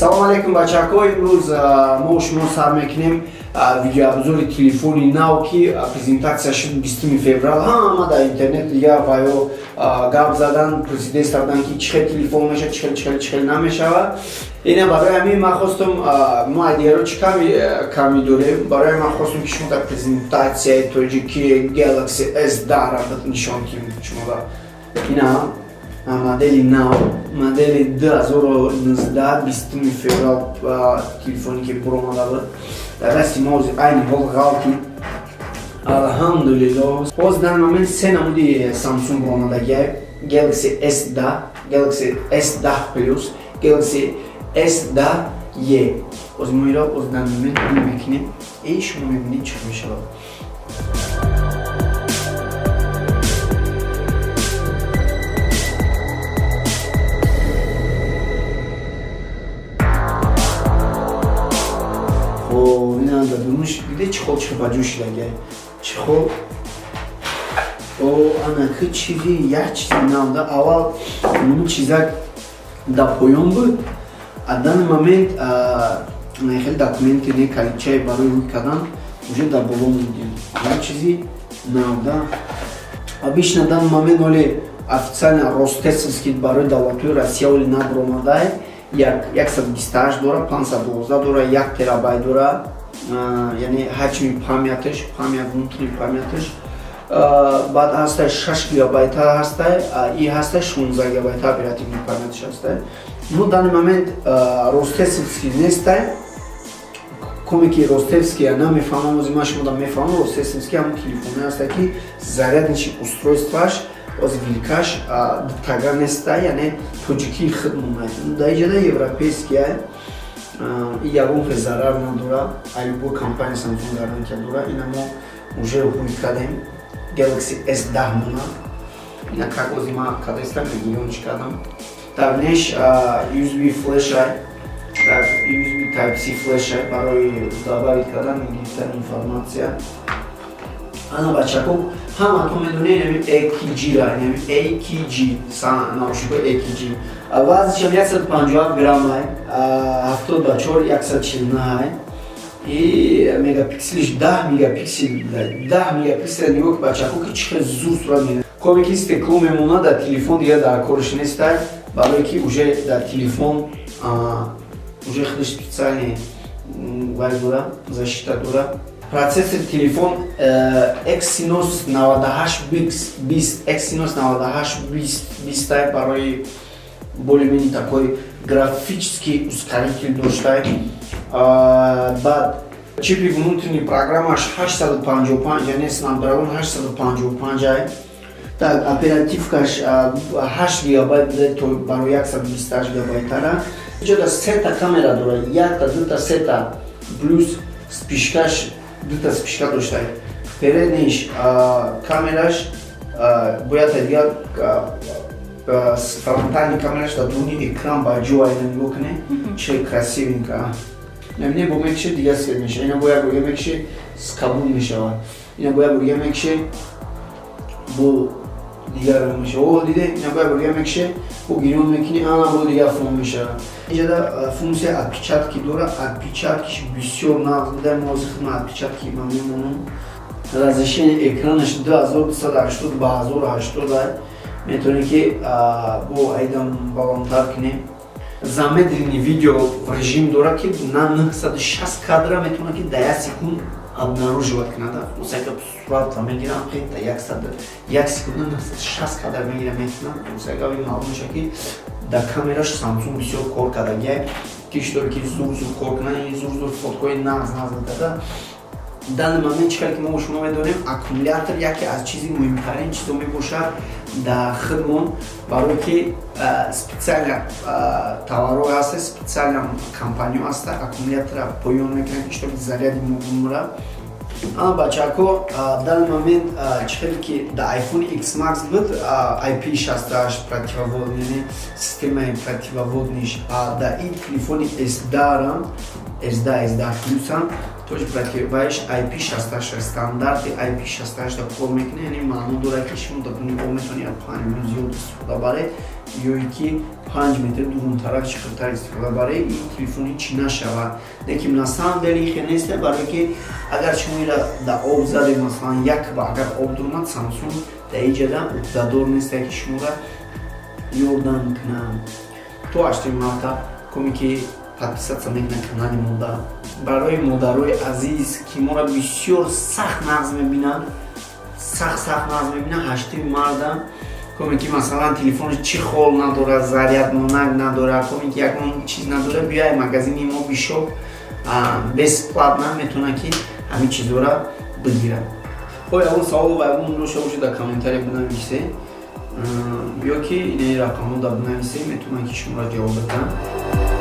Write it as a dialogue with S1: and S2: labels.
S1: Салом алейкум, бачаҳо. Имрӯз мо шумо сар мекунем видеообзори телефони нав, ки презентатсия шуд 20 феврал. Ҳама дар интернет дигар ваё гап задан, президент кардан, ки чӣ хел телефон мешавад, чӣ хел, чӣ хел, чӣ хел намешавад. Ина барои ҳамин ман хостум, мо дигаро чӣ ками дорем, барои ман хостум, ки шумо дар презентатсияи тоҷики Galaxy S10 нишон кунем шуморо. Ина модели нав, модели 2019, 20 феврал телефоне ки буромада буд, дар дасти мо ҳозир айни ҳол ғалти. Алҳамдулилло, ҳозир дар момент се намуди Samsung буромадагиай: Galaxy S10, Galaxy S10 Plus, Galaxy S10 E. Ҳозир мо иро ҳозир дар момент мекунем и шумо мебинед, чӣ мешавад. Дунуш диде, чехол чӣ ба ҷӯ шидагиай, чехол. О, анаки чизи, як чизи нав да. Аввал нуми чизак да поён буд, а данный момент хеле документи не, калидчаи барои рӯй кардан уже дар боло мондем. Як чизи нав да. Обычно данный момент оли официально ростестовский барои давлатҳои Россия оли набуромадай. 128 дора, 512 дора, 1 терабайт дора, яъне ҳаҷми памяташ, память, внутренний памяташ. Баъд ҳастай 6 гигабайта, ҳастай и ҳастай 16 гигабайта оперативный памяташ ҳастай. Ну, данный момент ростестовский нестай. Коме ки ростестовский намефаҳмам, ози ман шумо мефаҳмам. Ростестовский ҳамон телефоне ҳастай, ки зарядничи устройстваш ози вилкаш дутага нестай, яъне тоҷикии худ монад. Дар иҷода европейския, и ягон хел зарар надора, а любой компания Samsung гарантия дора. Ина мо уже ҳуй кардем Galaxy S10 мона. Ина как ози ма кадестам, мегирёнч кардам. Дар неш USB флеша, дар USB Type C флеша барои добавить кардан, гирифтани информация. Ана, бачако, ҳаматон медонед нами AKG ра, нами AKG наушникҳои AKG. Вазнишам 157 граммай, 74, 149 и мегапикселиш 10 мегапиксел. 10 мегапиксел, нигоҳ, бачако, ки чӣ хел зуд сурат мегирад. Коме ки стекло мемонад дар телефон, дигар дар кориш нестай, барое ки уже дар телефон уже худаш специальный вай дора, защита дора. Процессор телефон Exynos 9820, Exynos 9820 барои более-менее такой графический ускоритель доштай. Баъд чипи внутренний программаш 855, яъне Snapdragon 855 ай. Так, оперативкаш 8 гигабайт буда, то барои 128 гигабайтара. Иҷода сета камера дора: якта, дута, сета, плюс вспышкаш, дута вспышка доштай. Передниш камераш бояд дигар фронтальный камераш дар дуни экран ба ҷо. Айна нигоҳ кунед, чӣ красивенько. Намине, бо мекше, дигар свет меша. Ина бо як бурга мекше, кабул мешавад. Ина бо як бурга мекше, бо дигар меша. О, диде, ина бо як бурга мекше, бо гирён мекунӣ, ана бо дигар фон мешавад. Инҷада функсия отпечатки дора, отпечаткиш бисёр нағз буда. Мо ҳозир хидмат отпечатки ма мемонам. Разрешение экранаш 2280 ба 1080, метавонем ки бо айдам баландтар кунем. Замедленный видео режим дорад, ки на 960 кадра метавонад, ки дар як секунд обнаруживать кунад. Усайка суратро мегирам, дар як секунда 960 кадр мегира метавонад. Усайка маълум мешавад, ки дар камераш Samsung бисёр кор кардагиай, ки шудор ки зур зур кор кунад, зур зур фоткои нағз нағз карда. Данный момент, чӣ ки мо шумо медонем, аккумулятор яке аз чизи муҳимтарин чизо мебошад дар хидмон, барое ки специально товарҳо ҳаста, специально компаниё ҳаста, аккумулятора поён мекунад, ки чтобы заряди мумра. Ама, бачако, данный момент чӣ хеле ки дар iPhone X Max буд IP68 противоводный, яъне системаи противоводниш, дар ин телефони S10, S10, S10 Plus тоже противош IP68, стандарти IP68 кор мекунад, яъне маъно дорад, ки шумо дар дуни об метавонед 5 минут зиёд истифода баред. ё ки 5 метр дурунтарак чиқиртар истифода барои ин телефони чӣ нашавад. Лекин на самом деле ихе нест, барое ки агар шумо ира да об задед, масалан, як ба агар об дурмад, Самсунг да иҷада уҳдадор несте, ки шуморо ёрдам кунад. То 8 марта коме ки подписаться мекунад канали мода. Барои модарои азиз, ки моро бисёр сахт нағз мебинанд, сахт сахт нағз мебинанд, 8 марта коме ки, масалан, телефони чехол надорад, заряд монак надорад, коме ки ягон чиз надорад, биёй магазини мо бишоп, бесплатно метавонад, ки ҳамин чизҳоро бигирад. Хо, ягон савол ва ягон дошта бошед, дар комментария бинависед ё ки ин рақамҳо дар бинависед, метавонад, ки шуморо ҷавоб бидиҳам.